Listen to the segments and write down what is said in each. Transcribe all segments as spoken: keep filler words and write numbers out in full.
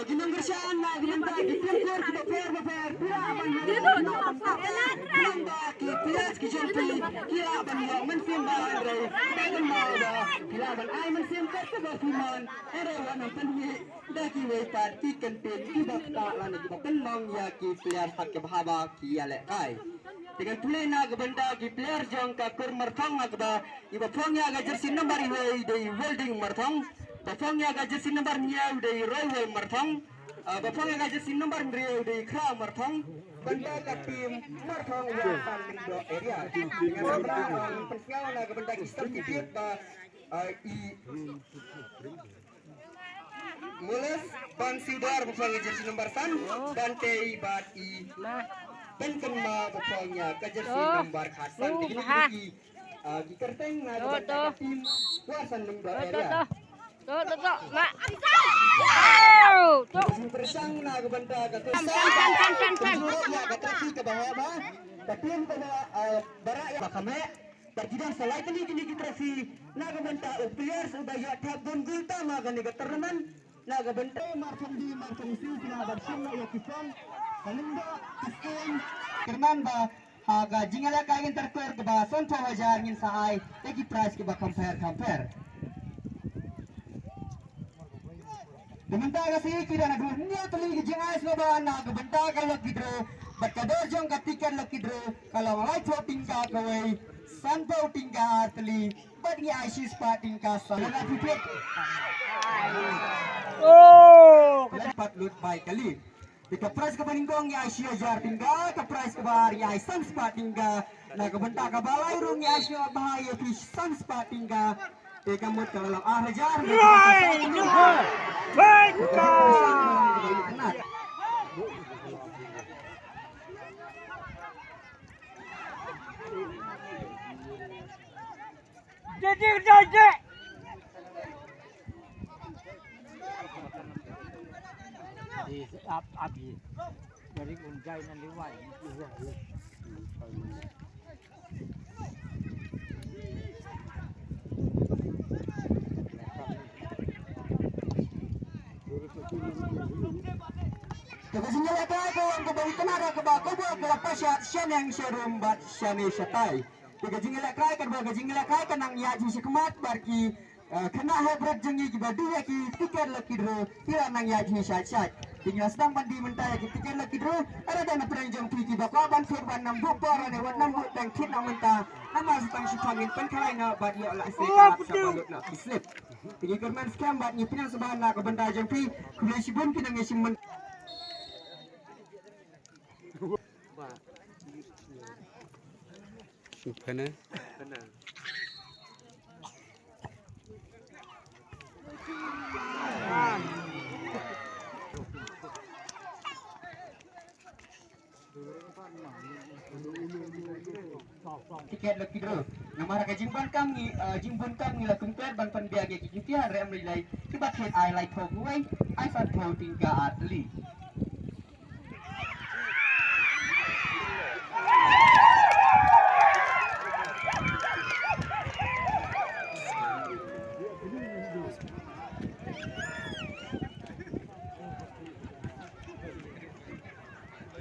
Ki nongkyrshan na ki bynta ki team kur kiba pher ba pher ki lah ban ïoh, ki nongba ki players ki jong ki ki lah ban ïoh mynsiem ba hynrei ba kynmaw ba ki lah ban ai mynsiem kat kaba phi mon. Hynrei wat nang pynmih da kiwei pat ki kyntien kiba ktah lane kiba pynmong ïa ki players pat kiba haba ki ïalehkai. Te ngan pule na ka bynta ki player jong ka kur Marthong ha kaba, iba phong ïa ka jersey number hynriew dei Welding Marthong, ba phong ïa ka jersey number hynñiew dei Roywell Marthong, ah, ba phong ïa ka jersey number hynriew dei Khra Marthong, bynta ka team Marthong Wahsan Lyngdoh area. Te ngan pynskhem na ka bynta ki substitute ba, ah, i Mules Bansidar ba phong ïa jersey number san, Bantei bad i Pynkynmaw ba phong ïa ka jersey number khatsan. Te kine ki, ah, ki kyrteng na ka bynta ka team Wahsan Lyngdoh area. To, to, to, mak. Au, to. Ka jingpyrshang na ka bynta ka team san, san, san, san, san. Ka jingpyrshang na ka bynta ka team kaba haba, ka team kaba, ah, ba rah ïa ba kham eh. Bad ki dang sa lai tylli kine ki trophy na ka bynta u players uba ïoh thep bun goal tam ha kane ka tournament. Na ka bynta Marthong D, Marthong C ki la ban shim noh ïa ki form. Ka Lyngdoh ka skem. Kyrmen ba ha ka jingïalehkai inter-kur kaba sanphew hajar ngin sa ai ïa ki prize kiba kham pher kham pher. Te mynta ka sngi ki dang adu hynñiew tylli ki jingai sngewbha na ka bynta ka lucky draw bad ka dor jong ka tiket lucky draw ka long laiphew tyngka kawei, sanphew tyngka ar tylli bad ngi ai shispah tyngka sa. Lada phi phet. Oh, ka pat lut bai kali. Te ka prize kaba nyngkong ngi ai shi hajar tyngka, ka prize kaba ar ngi ai san spah tyngka, na ka bynta kaba lai ruh ngi ai shi hajar bha ïa phi san spah tyngka. Te ka mut ka la long ar hajar. Duhai, duhai. Baik, ka. Jadi, jadi. Ap, ap, ye. Dari unjai nan liwai. Te ka jingïalehkai ka long kaba itynnad kaba khublei kaba pyrshah shaneng sharum bad shane shatai. Te ka jingïalehkai kaba ka jingïalehkai ka nang ïaid hi shakhmat bad ki, eh, khynnah heh bret jong ngi kiba die ïa ki tiket lucky draw ki la nang ïaid hi shait shait. Te ngi la sdang ban die mynta ïa ki tiket lucky draw. Lada don na pdeng jong phi kiba kwah ban phet wat nang buh por ne wat nang buh peng kit na mynta. Namar sa tang shiphang ngin pynkhalai noh bad ïoh lehse ka lap sa ba lut noh ki slip. Te ngi kyrmen skhem bad ngi pynïasoh sngewbha na ka bynta jong phi. Khublei shibun ki nongïashim bynta. Shu pynah. Tiket lucky draw. Namar ka jingbun kam ngi, eh, jingbun kam ngi la compare ban pynbiang ïa ki jingthiah re em lei lei. Kiba thied ai laiphew kawei, ai sanphew tyngka ar tylli.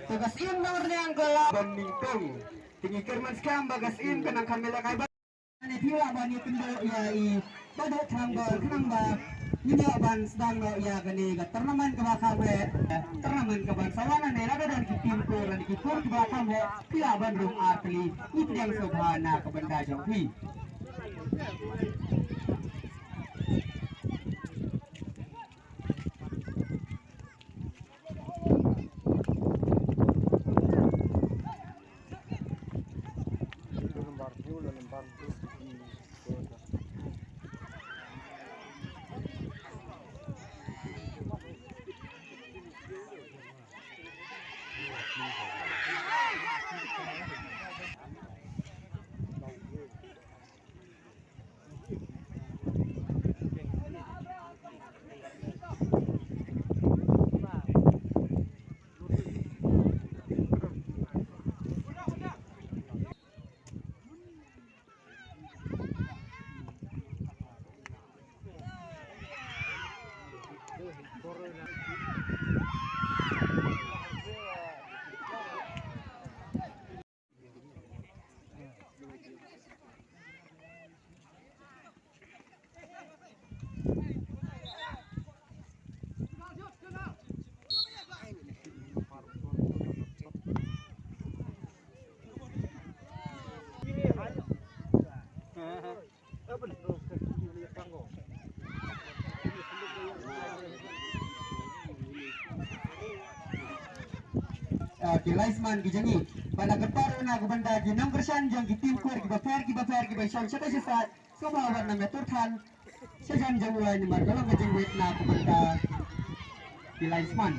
Te ka siem nor ne ang ka la ban nyngkong. Te ngi kyrmen skhem ba ka siem ka nang kham ïalehkai ba. Ani phi lah ban ïakynduh ïa i Baduk Thangbor khnang ba ngin ïoh ban sdang noh ïa kane ka tournament kaba kham heh. Tournament kaban sa wan ne lada don ki team kur ne ki kur kiba kham heh phi lah ban rung ar tylli. Ngi pdiang sngewbha na ka bynta jong phi. Ki linesman ki jong ngi. Bad na ka por na ka bynta ki nongkyrshan jong ki team kur kiba pher kiba pher kiba shong sha ka shisha. Sngewbha wat nang ïatur than shajan jong u lai namar ka long ka jingwit na ka bynta ki linesman.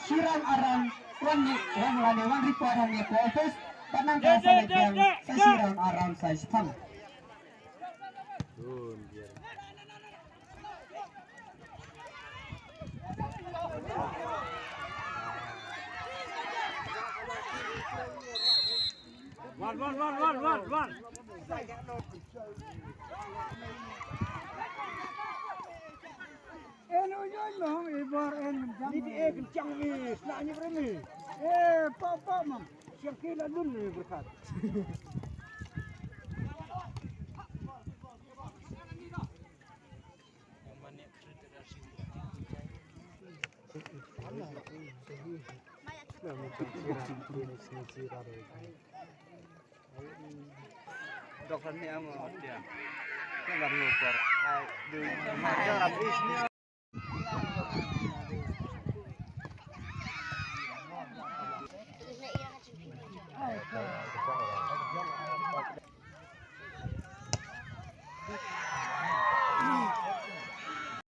Shiram aram wan ni wan lane wan report hangne ko office. Bad nangta sa leit biang sa shiram aram sa shipang. Wan, wan, wan, wan, wan, wan. En u yoin ma hong i bor en jang. Ni di e kan chang mi sna ni bremi. E pa pa ma. Siang ki la lun ni berkat. Doktor ni amo dia. Kan lam ngopor. Ai, du.